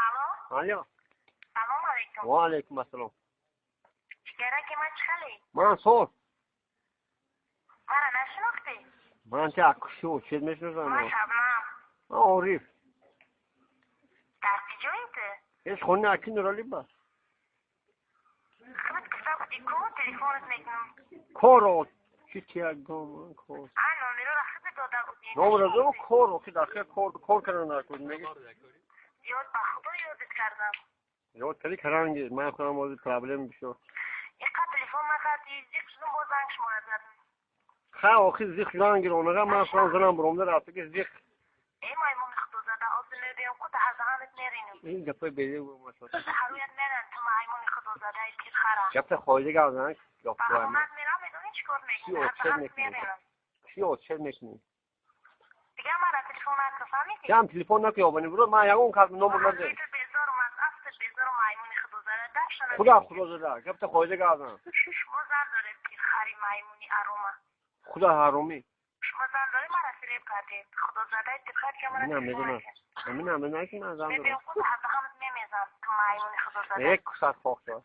Алло. Алло. Салом алейкум. Ва алейкум ассалом. Ҷигараки ман, чӣ хеле? Ман соз. Мара нашинохтӣ? Ман ти акшу чиз мешиносам. Ман Шабнам. Ман Ориф. Дар куҷои ту? Ҳеч, хони аки Нурали ба. Худат гуфта будӣ ку, телефонат мекунам. Коро чи тиягом кор. А номероро худат дода будӣ. Номеро кор ки дар кор кардан накун меги. Ёд, ба Худо, ёдат кардам. Ёд кардӣ, каранги ман худам ҳозир проблем бисёр. Иқа телефон накардӣ, зиқ шудум, боз занг шуморо задам. Ха, охи зиқ шудан гиронага, ман худам занам буромда рафта ки зиқ. Э, маймуни худозада, ҳозир мебиём ку, даҳазаҳанат меринам. Ин гапои беди. Ҳаруят меран, ту маймуни худозадаи пирхара. Гапта хоида гап зан. Ба хонат мерам, медонӣ, чӣ кор мекунӣ? Ҳазаҳанат меринам. Чӣ отшед мекунӣ? Дигар мара телефон накун, фаҳмидӣ? Ям телефон накун, ёбани буро, ман ягон кас номер надорам. Безорум, аз афтат безорум, маймуни худозада, дафшана. Худо худозада, гапта хоида гап зан. Шумо зан доред, пирхари маймуни арома. Худо ҳаромӣ. Шумо зан доред, мара фиреб кардед, худозадаи пирхар, ки мара. Амина медонам, амина медонам, ки ман зан дорам. Мебиём ку, ҳазаҳанат мемезам, ту маймуни худозада. Як кусат хок шавад.